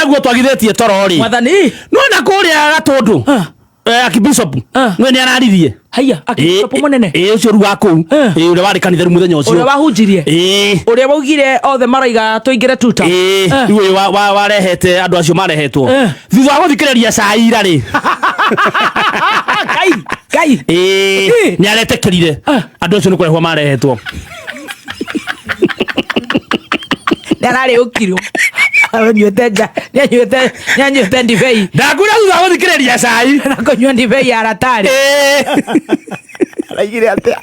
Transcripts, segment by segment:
Nĩguo twagithĩtie toro rĩ. Mwathani. No na kũrĩa Gatũndũ. Ah. Archbishop. Ah. Nĩ nĩ araririe. Haiya, Archbishop mũnene. Ĩ ũcio rĩu wa kũu. Eh. Ĩ ũrĩa warĩ kanitha rĩu mũthenya ũcio. Ũrĩa wahunjirie. Ĩ. Ũrĩa waugire othe maraiga tũingĩre tuta. Ĩ Eh. rĩu ũyũ warehete andũ acio marehetwo. Eh. Thutha wa gũthikĩrĩria cai ira rĩ. Ngai, Ngai. Ĩ Ĩ. nĩ aretĩkĩrire. Ah. Andũ acio nĩ kũrehwo marehetwo. Nĩararĩũkirwo. Anyuĩte nja, nĩanyuĩte, nĩanyuĩte ndibei. Ndakwĩra thutha wa gũthikĩrĩria cai. Na kũnyua ndibei ya ratarĩ. Ĩ. Araigire atĩa?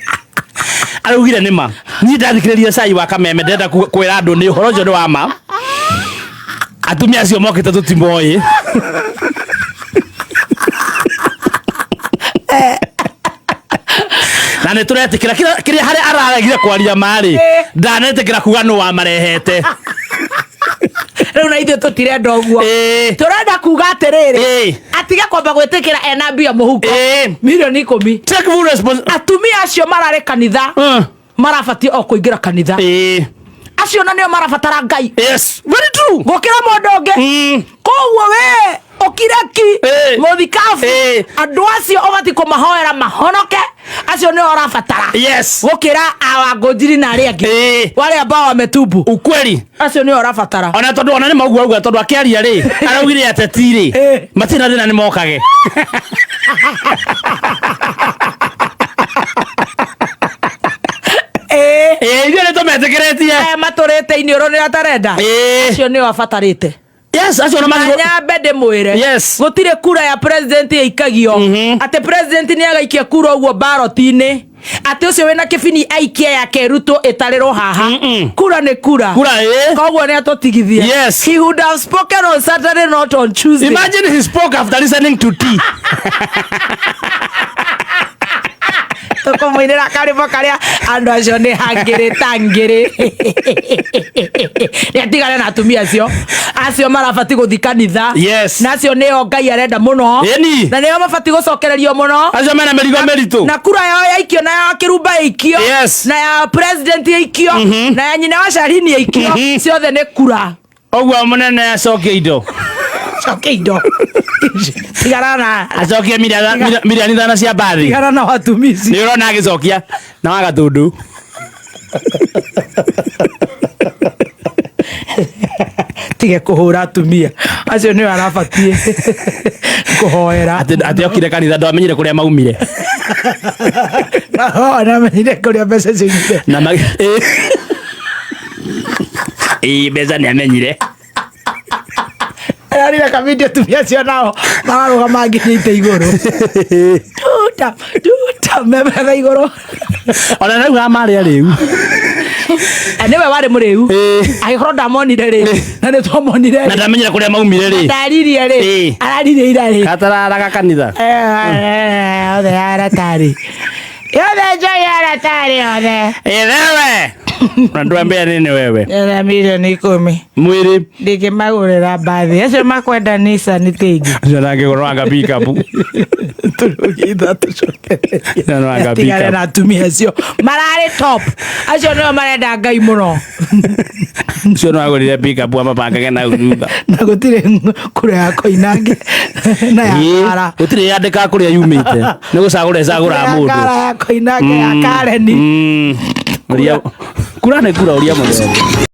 Araugire nĩ ma. Niĩ ndathikĩrĩria cai wa kameme ndĩrenda kwĩra andũ nĩ ũhoro ũcio nĩ wa ma. Atumia acio mokĩte tũtimoĩ. Na nĩ tũretĩkĩra kĩrĩa harĩa araregire kwaria marĩ ndanetĩkĩra kuga nũ wamarehete. Rĩu na ithuĩ tũtirenda ũguo. Ĩ. Tũrenda kuga atĩrĩrĩ. Ĩ. Atige kwamba gwĩtĩkĩra ena mbia mũhuko. Ĩ. Mirioni 10. Take full response. Atumia acio mararĩ kanitha. Marabatiĩ o kũingĩra kanitha. Ĩ. Acio na nĩo marabatara Ngai. Yes. Very true. Gũkĩra mũndũ ũngĩ. Koguo we ũkireki Ĩ. mũthikabu Ĩ. andũ acio ũbatiĩ kũmahoera mahonoke acio nĩo ũrabatara Yes. gũkĩra awangũnjiri na arĩa angĩ Ĩ. wale ambao wametubu Ukweli. acio nĩo ũrabatara. Ona tondũ ona nĩ maugua auga tondũ akĩaria rĩ araugire ateti rĩ Ĩ. matirĩ na thĩna nĩ mokage. Ĩ. Ĩ ithuĩ nĩ tũmetĩkĩrĩtie. Aya matũrĩte iniũrũ nĩ atarenda. Ĩ. Acio nĩo abatarĩte. Yes, acio na Na magĩrĩirwo- nyambe ndĩmwĩre Yes. gũtirĩ kura ya president ĩikagio atĩ president nĩ agaikia kura ũguo baroti-inĩ atĩ ũcio wĩna kĩbini aikie yake ĩrutwo ĩtarĩrwo haha. Kura nĩ kura. Kura, ĩ. Koguo nĩ atũtigithie. Yes. He would have spoken on Saturday, not on Tuesday. Imagine he spoke after listening to tea. Tũkũmũinĩra karĩmbo karĩa andũ acio nĩ hangĩrĩ tangĩrĩ. Nĩ atigane na atumia acio. Acio marabati gũthi kanitha. Yes. Na acio nĩo Ngai arenda mũno. Ĩni. Na nĩo mabati gũcokererio mũno. Acio mena mĩrigo mĩritũ. Na kura yao yaikio na ya kĩrumba yaikio. Yes. Na ya president yaikio. Na ya nyina wa Sharini yaikio. Ciothe nĩ kura. Ũguo mũnene acokie indo. Cokia indo. Tigana na Acokie 5 million cia mbathi. Tigana na watumizi. Nĩ ũrona agĩcokia na wa Gatundu. Tige kũhũra atumia acio nĩo arabatiĩ kũhoera. Atĩ okire kanitha ndwamenyire kũrĩa maumire. Namenyire kũrĩa mbeca ciumire. Na ĩ. Ĩ mbeca nĩ amenyire. Ararire kavindio atumia acio nao mararũgama nginyĩte igũrũ. Tuta tuta memetha igũrũ. Ona rĩu amarĩa rĩu. Nĩwe warĩ mũrĩu. Ĩ. Agĩkorwo ndamonire rĩ na nĩ twamonire Na rĩ. ndamenyire kũrĩa maumire rĩ. Ndaririe rĩ. Ĩ. Araririe ira rĩ. Katararaga kanitha. Othe aratarĩ. Yothe njohi aratarĩ othe. Ĩthewe. Na ndwambia nini wewe. Ena 10 million. Mwĩrĩ. Ndingĩmagũrĩra mbathi. Acio makwenda Nissan tingi. Acio nangĩgũrwo pick-up. Tũrũgitha tũcokererie. No, no, anga Tigane pick-up. na atumia acio. Mararĩ top. Acio nĩo marenda Ngai mũno. Ũcio no agũrire pick-up amabangage na thutha. Na gũtirĩ kura ya Koinange na ya Kara. Gũtirĩ yandĩkaga kũrĩa yumĩte. Nĩ gũcagũra ĩcagũraga Ya mũndũ. Kara ya Koinange ya Kareni. Ũria kura nĩ kura ũria mũthemba.